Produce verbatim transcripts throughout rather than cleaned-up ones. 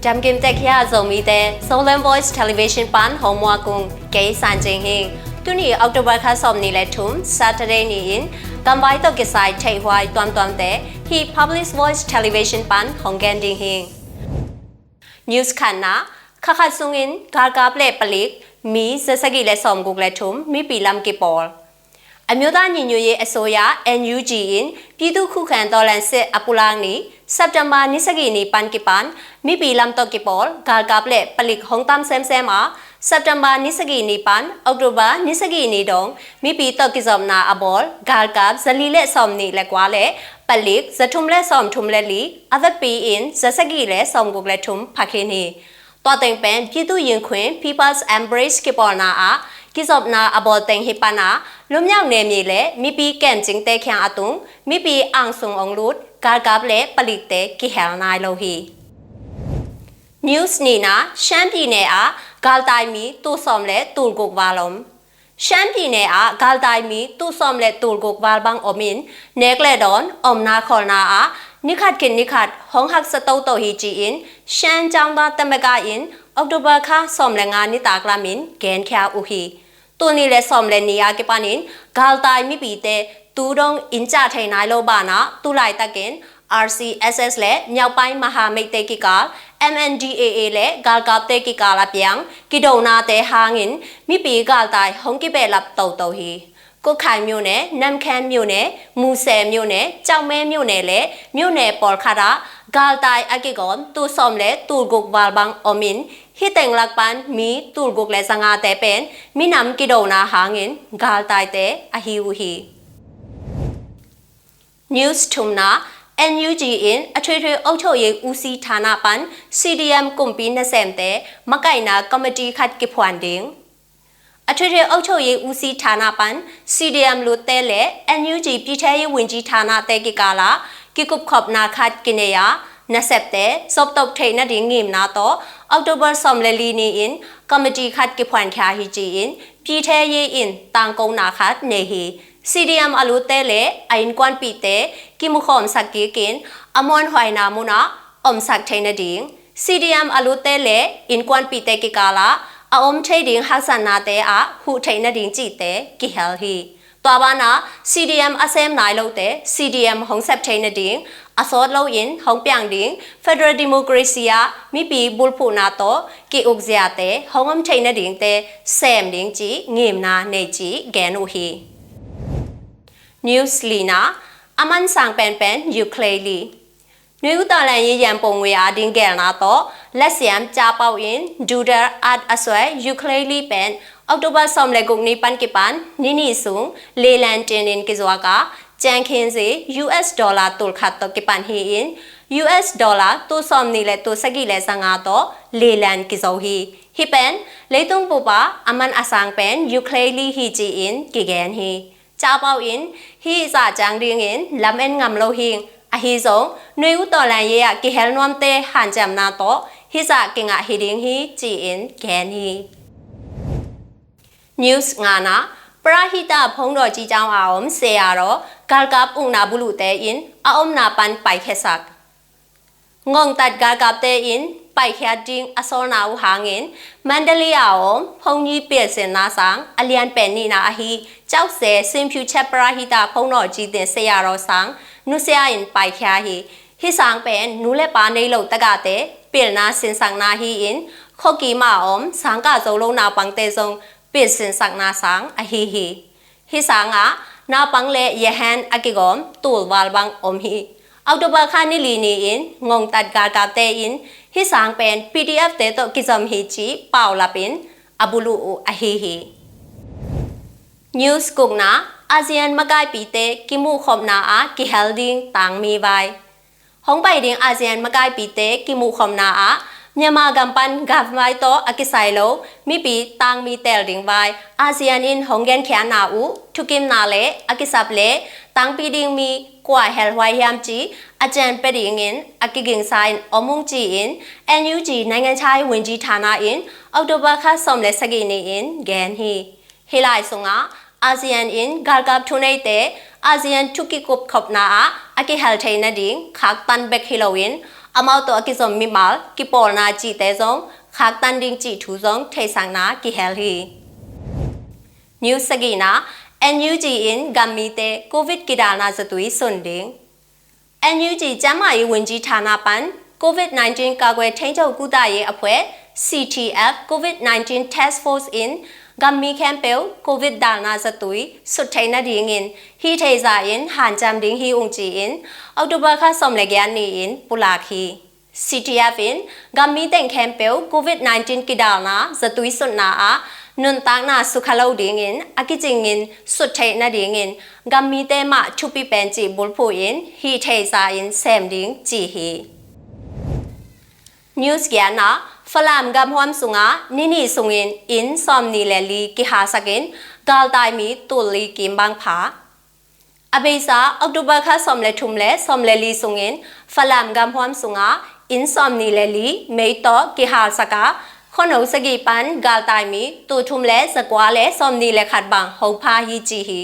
Damkim tekkhia Zomite, Zoland Voice Television pan hong muak ung, kei San Cing hi. Tuni October kha sawmnih le thum, Saturday ni-in gamvai tawh kisai theihhuai tuamtuamte hih Public Voice Television pan hong gen ding hi. News khatna, kha khat sungin galkap le palik mi zasagih le sawmguk le thum mipi lam kipawl. အမျိုးသားညီညွတ်ရေးအစိုးရ NUG in ပြည်သူ့ခုခံတော်လှန်စစ်အပူလန်းနေ့ စက်တင်ဘာနှစ်ဆယ့်ကိုးနေ့ ပန်ကပန် မိပီလမ်တော့ကပေါ် ဂါလ်ကပ် လႄႈ ပလိၵ်ႈ ဟုင်တမ် စဲမ်စဲမ် အာ စက်တင်ဘာနှစ်ဆယ့်ကိုးနေ့ ပန် အောက်တိုဘာနှစ်ဆယ့်ကိုးနေ့ ဒွန် မိပီတော့ကဇွပ်နာအဘီလ် ဂါလ်ကပ် ဇလီ လႄႈ စောမ်နီ လႄႈ ကွၢ် လႄႈ ပလိၵ်ႈ ဇထုမ် လႄႈ စောမ်ထုမ် လႄႈ လီ အသပိ in ဇစကီ လႄႈ စောမ်ဂုတ် လႄႈ ထုမ် ဖခင် ဟီ တွားသိမ်းပန် ပြည်သူ့ရင်ခွင် People's Embrace ကပေါ်နာအာ ကဇွပ်နာအဘီလ် တဵင်ႁိပ်ပနာ လွတ်မြောက်နယ်မြေ လႄႈ မိပီကမ်ၸိင်တဲၶျၢင်အတုင် မိပီ အာင်စုင် အောင်လုတ် ဂါလ်ကပ် လႄႈ ပလိၵ်ႈ တႄႉ ကဟဲလ် နၢႆ လီ ဟီ News နီ နႃႈ ရှမ်းပြည်နယ် အာ ဂါလ်တၢႆမီ တူဝ်ႇသွမ်ႇ လႄႈ တူဝ်ႇၵုၵ်ႉ ဝႃႇလွမ် ရှမ်းပြည်နယ် အာ ဂါလ်တၢႆမီ တူဝ်ႇသွမ်ႇ လႄႈ တူဝ်ႇၵုၵ်ႉ ဝႃႇဘင် ဢေႃႈမိၼ် နဲၵ်းလႄႈ တွၼ်ႈ ဢွမ်ၼႃႈ ၶေႃႈလ် နႃႈ အာ နီၶတ်းၶိုၼ်းနီၶတ်း ႁွင်ႈႁၵ်း သတူဝ်း တေႃႇ ဟီ ၸီ ဢိၼ် ရှမ်းကျောင်းသားသမဂ္ဂ ဢိၼ် အောက်တိုဘာ ခါ သွမ် လႄႈ ငါး နီ တၢၵ်ႇလမ်း ဢိၼ် ကႅၼ်ၶျႃႉ ဢူႈ ဟီ တူဝ်ၼီ လႄႈ သွမ် လႄႈ နီ အာ ကပၼ် ဢိၼ် ဂါလ်တၢႆမီပီ တႄႉ တူဝ်ႇတွင်း ဢိၼ် ၸႃႉ ထႆႇ ၼၢႆ လီ ဘႃႇ နႃႈ တူဝ်လၢႆ တၵ်ႉၵဵၼ် RCSS လႄႈ မြောက်ပိုင်းမဟာမိတ် တႄႉ ကီႈၵၢလ် MNDAA လႄႈ ဂါလ်ကပ် တႄႉ ကီႈၵၢလ် အပျၢင်ႇ ကီႈတူဝ်ၼႃႈ တႄႉ ႁၢင်ႈ ဢိၼ် မိပီ ဂါလ်တၢႆ ႁွင်ႈ ကီႈပႄႇလပ်ႉ တူဝ်ႇတူဝ်ႇ ဟီ ကွတ်ခိုင်မြို့နယ်၊ နမ့်ခမ်းမြို့နယ်၊ မူဆယ်မြို့နယ်၊ ကျောက်မဲမြို့နယ် လႄႈ မြို့နယ် ပေႃႇလ်ၶႃႉတႃႉ ဂါလ်တၢႆ အကီၵွၼ်ႇ တူဝ်ႇသွမ်ႇ လႄႈ တူဝ်ႇၵုၵ်ႉ ဝႃႇဘင် ဢေႃႈမိၼ် ဟီ တဵင်လၵ်းပၼ် မီ တူဝ်ႇၵုၵ်ႉ လႄႈ သၢင်ႇငႃႈ တႄႉ ပဵၼ် မီးၼမ် ကီႈတူဝ်ၼႃႈ ႁၢင်ႈ ဢိၼ် ဂါလ်တၢႆ တႄႉ အဟီႈ ဢူႈ ဟီ News ထုမ် နႃႈ NUG in အထွေထွေအုပ်ချုပ်ရေးဦးစီးဌာန ပၼ် CDM ကုမ်ပီ နသႅမ် တႄႉ မၵ်းၵၢႆႇၼႃႈ ကော်မတီ ၶတ်း ကီႈၽွၼ်ႇ တိင်ႇ အထွေထွေအုပ်ချုပ်ရေးဦးစီးဌာန ပၼ် CDM လူး တႄႉ လႄႈ NUG ပြည်ထဲရေးဝန်ကြီးဌာန တႄႉ ကီႈၵၢလ် ၵီႈၵုပ်ႉၶွပ်ႈၼႃႈၶတ်း ကီႈၼႄယႃႈ နသႅမ် တႄႉ သွပ်ႇတူပ်ႇ ထႅင်ႈ ၼႃႈတီႈ ငိမ်ႇၼႃႈ တေႃႇ October သွမ် လႄႈ လီ နီႈ ဢိၼ် ကော်မတီ ၶတ်း ကီႈၽွၼ်ႇ ၶျႃႉ ဟီ ၸီ ဢိၼ် ပြည်ထဲရေး ဢိၼ် တၢင်ၵူဝ်းၼႃႈၶတ်း ၼႄ ဟီ CDM အလူး တႄႉ လႄႈ အ င်ကွၼ်းပီႇ တႄႉ ကီႈမူၶွမ်ႇသၢၵ်ႈ ၵီႈၵိၼ် အမွၼ်းႁွႆႈၼႃႈမူၼ်း ဢႃႈ ဢွမ်ႇသၢၵ်ႈ ထႅင်ႈ ၼႃႈတိင်ႇ CDM အလူး တႄႉ လႄႈ င်ကွၼ်းပီႇ တႄႉ ကီႈၵၢလ် ဢႃႈ အဢမ်ႇထႅင်ႈတိင်ႇ ႁၵ်ႉသၼ်ႇၼႃႈ တႄႉ ဢႃႈ ႁူႉ ထႅင်ႈ ၼႃႈတိင်ႇ ၸီ တႄႉ ကီႈႁႄလ် ဟီ တွၼ်ႈ ပၢၼ် ဢႃႈ CDM အသႅမ်ႈ ၼၢႆ လီ တႄႉ CDM ႁွင်ႈသႅမ်ႈ ထႅင်ႈ ၼႃႈတိင်ႇ အသွတ်ႇ လီ ဢိၼ် ႁွင်ႈပၢင်ႇတိင်ႇ federal democracy ဢႃႈ မိပီ ပုၼ်ႈၽွၼ်းၼႃႈ တေႃႇ ၵီႈဢုၵ်ႉၸႃႇ တႄႉ ႁွင်ႈဢမ်ႇထႅင်ႈ ၼႃႈတိင်ႇ တႄႉ သႅမ်ႈတိင်ႇ ၸီ ငိမ်ႇၼႃႈ ၼႄ ၸီ ၵႅၼ်ႇ ဢူႈ ဟီ News လီ နႃႈ အမၼ်းသၢင်ႇပဵၼ် ပဵၼ် ယူႇၶရဵၼ်း လီ နွေဦးတော်လှန်ရေးရန်ပုံငွေ အာ တိင်ႇၵႄႇၼႃႈ တေႃႇ လႅတ်ႉသႅမ်ႇ ၸႃႇပဝ်ႇ ဢိၼ် ဒူႇတႃႇ ဢတ်ႉ အသွဲႉ ယူႇၶရဵၼ်း လီ ပဵၼ် အောက်တိုဘာ သွမ် လႄႈ ၵုၵ်ႉ နီႈ ပၼ် ကီႈပၼ် နီႈ နီႈသုင် လေယာဉ်တင် ၼႆ ၵႃႈၸွႆႈၵႃႈ ၸႅင်ႈၶဵင်ႇသေ US dollar တူဝ်ႇၶတ်း တေႃႇ ကီႈပၼ် ဟီ ဢိၼ် US dollar တူဝ်ႇသွမ်ႇ နီႈ လႄႈ တူဝ်ႇသၵီႇ လႄႈ သၢင်ႇငႃႈ တေႃႇ လေယာဉ် ၵႃႈၸွႆႈ ဟီ ဟီ ပဵၼ် လေတုံးပူပႃ အမၼ်းအသၢင်ႇပဵၼ် ယူႇၶရဵၼ်း လီ ဟီ ၸီ ဢိၼ် ကီႈၵႅၼ်ႇ ဟီ ၸႃႇပဝ်ႇ ဢိၼ် ဟီႈၸႃႇၸၢင်ႈတိင်ႇ ဢိၼ် လမ်ႇဢဵၼ်ငမ်း လီ ႁိင်ႇ ဢႃႈ ႁီ ၸွင်ႇ နွေဦးတော်လှန်ရေး ဢႃႈ ၵီႈႁႄလ် ၼွမ်းတႄႉ ႁၢၼ်ၸႅမ်ႈၼႃႈ တေႃႇ ဟီႈၸႃႇ ၵိင်ႇဢႃႈ ႁီ တိင်ႇ ႁီ ၸီ ဢိၼ် ၵႅၼ်ႇ ဟီ News ငႃႈ နႃႈ ပရႁိတ ဘုန်းတော်ကြီးကျောင်း ဢႃႈ ဢွမ် သရႃႇတေႃႇ ဂၢၼ်ၵပ်း ဢုၵ်ႉၼႃႇပူႇလူႇ တႄႉ ဢိၼ် ဢႃႈ ဢွမ်ၼႃႈပၼ် ပၢႆႇၶႅတ်ႈသၢၵ်ႈ ငွင်ႇတၢတ်ႇ ၵၢၼ်ၵပ်း တႄႉ ဢိၼ် ပၢႆႇၶႅတ်ႈတိင်ႇ ဢသွၼ်ႇၼႃႇ ဢူႈ ႁၢင်ႈ ဢိၼ် မၼ်းတလေး ဢႃႈ ဢွမ် ၽွင်းယီး ပျေႇသဵၼ်ႇၼႃႈသၢင်ႈ ဢလႅၼ်ပဵၼ်ႇ ၼီႈၼႃႈ ဢႃႈ ႁီ ၸဝ်ႈသႄႇ သဵင်ႇၽိဝ်ႇၶျႅပ်ႉ ပရႁိတ ဘုန်းတော်ကြီးသင် သရႃႇတေႃႇသင် ၼူသရႃႇ ဢိၼ် ပၢႆႇၶႅတ်ႈ ႁီ ႁီ သၢင်ႈပဵၼ် ၼူလႄႈပႃႈ ၼႂ်းလေႃးတၵႃႇ တႄႉ ပျေႇၼႃႈ သဵၼ်ႈသၢၵ်ႈၼႃႈ ႁီ ဢိၼ် ၶေႃးၵီႇမႃႉ ဢွမ် သၢင်ႇၵႃႈၸူဝ်ႈ လူင်ႇၼႃႈပၢင် တႄႉ ၸွင်ႇ ပျေႇသဵၼ်ႇသၢၵ်ႈၼႃႈသၢင်ႈ ဢႃႈ ႁီ ႁီ ႁီ သၢင်ႈ ဢႃႈ ၼႃႈပၢင် လႄႈ ရႁၢၼ်း ဢၵိၵ်ႈဢွမ် တူဝ်ႇဝႃႇလ်ပၢင် ဢွမ် ႁီ ဢွၵ်ႇထူဝ်ႇပႃႇ ၶၼ်ႇတီႇ လီႇၼီႇ ဢိၼ် ငွင်ႇတၢတ်ႇ ၵၢၼ်ၵပ်း တႄႉ ဢိၼ် ႁီ သၢင်ႈပဵၼ် ပီႇတီႇဢႅပ်ႉ တႄႉ တေႃႇ ၵိၸွမ် ႁီ ၸီ ပၢဝ်ႇလပ်ႉ ဢိၼ် ဢပူႇလူႇ ဢူႈ ဢႃႈ ႁီ ႁီ News ၵုၵ်ႉ ၼႃႈ ဢႃႇသီႇယၼ်ႇ မၵ်ႉၵၢႆႇပီႇတႄႉ ၵီႈမူႇၶွမ်ႇၼႃႈ ဢႃႈ ၵီႈႁႄလ်တိင်ႇ တၢင်ႇမီးဝႆႉ ႁွင်ႈပၢႆႈတိင်ႇ ဢႃႇသီႇယၼ်ႇ မၵ်ႉၵၢႆႇပီႇတႄႉ ၵီႈမူႇၶွမ်ႇၼႃႈ ဢႃႈ မျၢၼ်ႇမႃႇ ၵမ်ႈပၼ် ၵၢပ်ႈဝႆႉ တေႃႇ ဢၵိၸၢႆႇလူင် မီးပီႈ တၢင်ႇမီးတႄႇတိင်ႇဝႆႉ ဢႃႇသီႇယၼ်ႇ ဢိၼ် ႁွင်ႈၵႅၼ်ႇၶႅၼ်ႇၼႃႈ ဢူႈ ထူၵ်ႉၵိမ်းၼႃႈလႄႈ ဢၵိၸပ်းလႄႈ တၢင်ႇပီႈတိင်ႇမီး ၵႂႃႇႁႄလ်ဝႆႉယၢမ်းၸီႉ ဢၵျၢၼ်ႇပႅတ်ႈတိင်ႇ ဢိၼ် ဢၵိၵ်ႈၵိင်ႇသၢႆႇ ဢွမ်မုင်းၸီႉ ဢိၼ် ဢႅၼ်ႇယူႇၵျီႇ ၼႆငၢၼ်းၶျၢႆး ဝၼ်းၸီႉ ထႃႇၼႃႉ ဢိၼ် ဢွၵ်ႇထူဝ်ႇပႃႇ ၶၢဝ်းသွမ်ႈလႄႈ သၵ်ႉၵီႇၼီႈ ဢိၼ် ၵႅၼ်ႇႁီႈ ႁဵတ်းလၢႆႈသုင်ဢႃႈ ဢႃႇသီႇယၼ်ႇ ဢိၼ် ၵၢၼ်ၵပ်းထူၼ်ႈၼႆႉတႄႉ ဢႃႇသီႇယၼ်ႇ ထုၵ်ႇၵီႈၵူပ်ႉၶွပ်ႈၼႃႈဢႃႈ ဢၵိၼ်ႁႄႈထႆၼႃႈတိင်ႇ ၶၢၵ်ႈတၼ်းပႅၵ်ႉႁိူဝ်ႈလဝ်ႈ ဢိၼ် amau tawh a kizom mimal kipawlna cihte zong khaktan ding cih thu zong theihsakna kihel hi. News sagihna, N U G in gammite Covid kidalna zatui sun ding. N U G ကျန်းမာရေးဝန်ကြီးဌာန pan Covid nineteen ကာကွယ်ထိန်းချုပ်ကုသရေးအဖွဲ့ C T F Covid nineteen Task Force in gammi khempeuh Covid dalna zatui sut theih nadingin hih theihza in hanciam ding hi ung ci-in October kha sawm le giat ni-in pulak hi. C T F in gammi teng khempeuh Covid nineteen kidalna zatui sutna ah nuntakna sukha lo dingin a kicingin sut theih nadingin gammite mah thupi pen cih bulphuh in hih theihza in sem ding ci hi. News giatna, Falam gamhuam sungah nini sungin inn sawmni le li kihasakin galtai mi tul li kim bang pha. A beisa October kha sawm le thum le sawm le li sungin Falam gamhuam sungah inn sawmni le li mei tawh kihalsak a, khuano sagih pan galtai mi tul thum le zakua le sawmni le khat bang hong pha hi ci hi.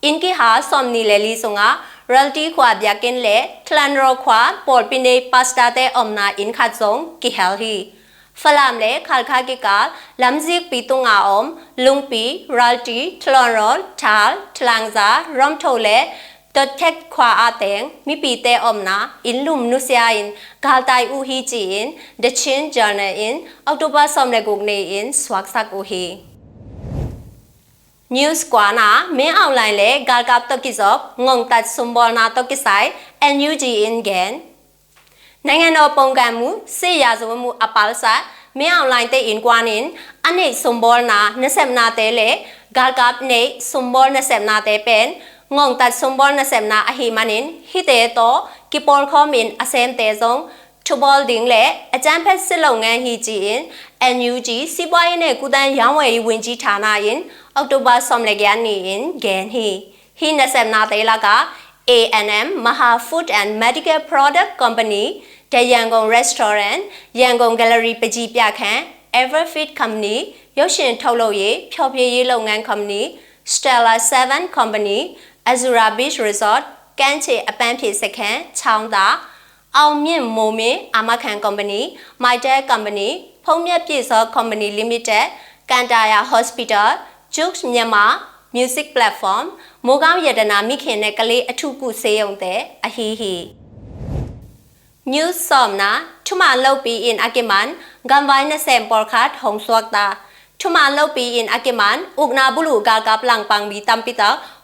Inn kihal sawmni le li sungah Ralti khua biakinn le Thlanraw khua pawlpi nei pastor-te omna inn khat zong kihel hi. Falam le Khalkha kikal lamzikpi tunga om Lungpi, Ralti, Thlanraw, Thal, Thlangza, Ramtho le Dotkhek khua ah teng mipite omna inn lum nusia in galtai uh hi ci-in The Chin Journal in October sawm le guk ni-in suaksak uh hi. News kuana, Min Aung Hlaing le galkap tawh kizop ngongtat sumbawlna tawh kisai N U G in gen. နိုင်ငံတော်ပုန်ကန်မှုစစ်ရာဇဝတ်မှုအပာ်စ မင်းအောင်လှိုင် တ့ အင်ကွာနင် အနိတ် စုံဘောလနာ နစက်မနာတဲလဲ ဂါလ်ကပ် နိတ် စုံဘောလနာ နစက်မနာတဲပင် ငေါင်တတ် စုံဘောလနာ နစက်မနာ အဟိမနင် ဟိတဲတော ကီပေါ်ခေါမင် အစဲမ်တဲစုံ ထူဘောလဒင်းလဲ အကြမ်းဖက်စစ်လုပ်ငန်း ဟီ ကြည် အင် N U G စီးပွားရေးနဲ့ကူးသန်းရောင်းဝယ်ရေးဝန်ကြီးဌာန အင် အောက်တိုဘာ စောမ်လျက် နံ အင် ဂဲန် ဟီ ဟိနစက်မနာတဲလက A and M Maha Food and Medical Product Company, The Yangon Restaurant, Yangon Gallery ပကြီးပြခန်း, Everfit Company ရုပ်ရှင်ထုတ်လုပ်ရေးဖျော်ဖြေရေးလုပ်ငန်း company, Stella Seven Company, Azura Beach Resort ကမ်းခြေအပန်းဖြေစခန်းချောင်းသာ, အောင်မြင့်မိုးမင်းအာမခံ company, Mytel Company, ဖုန်းမြတ်ပြည့်စော Company Limited, ကန်တာယာ Hospital, Jukes Myanmar, Music Platform, မိုးကောင်းရတနာမိခင်နဲ့ကလေးအထူးကုဆေးရုံ တဲ အဟီဟီ News စောမ်နာ ထူမန်လုပ်ပြီး အင် အကီမန် ဂမ်ဝိုင်း နစဲမ် ပေါ်ခတ် ဟုံစွက်တာ ထူမန်လုပ်ပြီး အင် အကီမန် ဥကနာဘူးလူ ဂါလ်ကပ် လင်ပင် မီတမ်ပီတ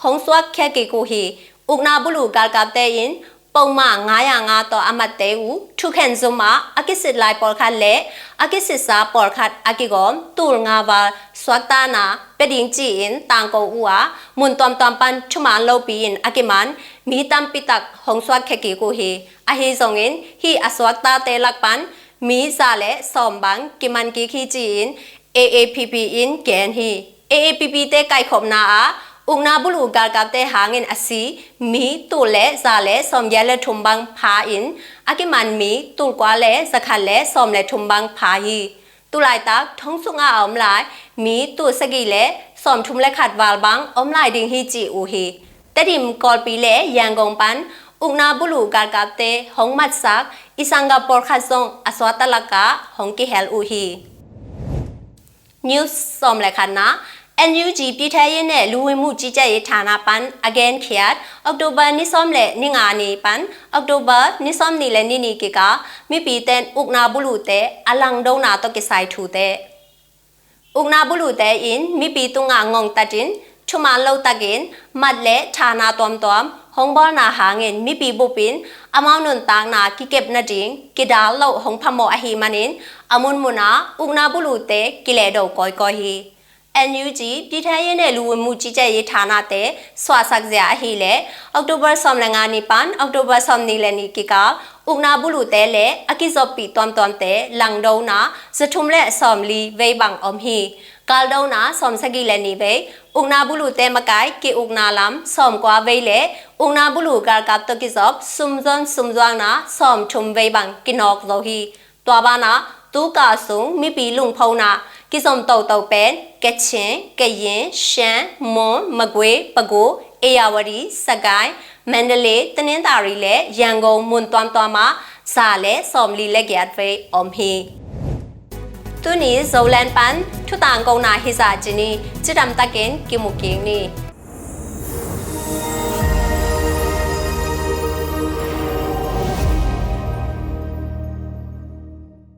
ဟုံစွက်ခဲကီကူဟီ ဥကနာဘူးလူ ဂါလ်ကပ် တဲ အင် ပုံမှန် ငါးရာငါး သော အမှတ် တဲ အူ ထူခန်ဇုမ အကီစစ်လိုက် ပေါ်ခတ် လဲ အကီစစ်စား ပေါ်ခတ် အကီဂေါမ် တူလ်ငါဝါ စွက်တာနာ ပဒိင် ကြည် အင် တန်ကို အူ အာ မွန်တွမ်တွမ်ပန် ထူမန်လုပ်ပြီး အင် အကီမန် မီတမ်ပီတ ဟုံစွက်ခဲကီကူဟီ အဟီဇုံ အင် ဟိအစွက်တာတဲလကပန် မီဇာလဲ စောမ်ဘင် ကီမန်ကီခီ ကြည် အင် A A P P အင် ဂဲန် ဟီ A A P P တဲ ကိုက်ခုပ်နာ အာ ဥကနာဘူးလူ ဂါလ်ကပ် တဲ ဟင် အင် အစံ မီ တူလဲ ဇာလဲ စောမ်ယဲလဲ ထူမ်ဘင် ဖာ အင် အကီမန် မီ တူလ်ကွာလဲ ဇာခတ်လဲ စောမ်လဲ ထူမ်ဘင် ဖာ ဟီ တူလိုက်တ ထုံစုငါ အုံးလိုက် မီ တူစကီလဲ စောမ်ထူမ်လဲ ခတ်ဝါလ်ဘင် အုံးလိုက်ဒိင် ဟီ ကြည် အူ ဟီ တဒိမ် ကီၢ်ပီ လဲ ယန်ကုန် ပန် ဥကနာဘူးလူ ဂါလ်ကပ် တဲ ဟုံမတ်စက် အီစင်ဂါ ပေါ်ခတ် စုံ အစွက်တလက ဟုံကီဟဲလ် အူ ဟီ News စောမ်လျက် ခတ်နာ N U G ပြည်ထဲရေးနဲ့လူဝင်မှုကြီးကြပ်ရေးဌာန ပန် အဂဲန် ခီယတ် အောက်တိုဘာ နွံ စောမ်လျက် နွံ ငါ နံ ပန် အောက်တိုဘာ နွံ စောမ် နွံ လျက် နွံ နံ ကီကီ မီပီတဲ ဥကနာဘူးလူ တဲ အလင်ဒိုနာ တကီ စိုက် ထူ တဲ ဥကနာဘူးလူ တဲ အင် မီပီတူ ငါ ငုံ တတ် အင် ထူမန်လုပ် တကင် မတ် လဲ ဌာန တွမ်တွမ် ဟုံဘီနာ ဟင် အင် မီပီဘူးပင် အမောင်းနုန်တၢင်နာ ကီကပ် နဒိင် ကီဒါလီ ဟုံဖမော် အဟိမနင် အမုန်မုနာ ဥကနာဘူးလူ တဲ ကီလဲဒို ကွိုင်ကွိုင် ဟီ N U G ပြည်ထဲရေးနဲ့လူဝင်မှုကြီးကြပ်ရေးဌာန တဲ စွက်စက်စရာ အဟိ လဲ အောက်တိုဘာ စောမ်လျက် ငါ နံ ပန် အောက်တိုဘာ စောမ် နွံ လျက် နွံ ကီကီ ဥကနာဘူးလူ တဲ လဲ အကီဇော်ပီ တွမ်တွမ် တဲ လင်ဒိုနာ ဇထူမ် လဲ အစောမ် လီ ဝေးဘင် အုံး ဟီ ကီလ်ဒိုနာ စောမ် စကီ လျက် နွံ ဝေး ဥကနာဘူးလူ တဲ မကိုင် ကီဥကနာလမ် စောမ် ကွာ ဝေး လဲ ဥကနာဘူးလူ ဂါလ်ကပ် တကီဇော် စုံစွန် စုံစွန် နာ စောမ်ထူမ် ဝေးဘင် ကီနီၢ် ဇိုၣ် ဟီ တွာ်ဘၣ်နာ တူကၢ်စုံ မီပီလူင်ဖီနာ ကီဇုံ တူတူ ပဲၣ် ကချင် ကယင် ရှမ်း မွန် မကွေး ပဲခူး ဧရာဝတီ စစ်ကိုင်း မန္တလေး တနင်္သာရီ လဲ ရန်ကုန် မွန်တွမ်တွမ် မ za le sawmli le giat vei om hi. Tuni Zoland pan thutang kona hizah ci ni, cidamtakin kimu kik ni.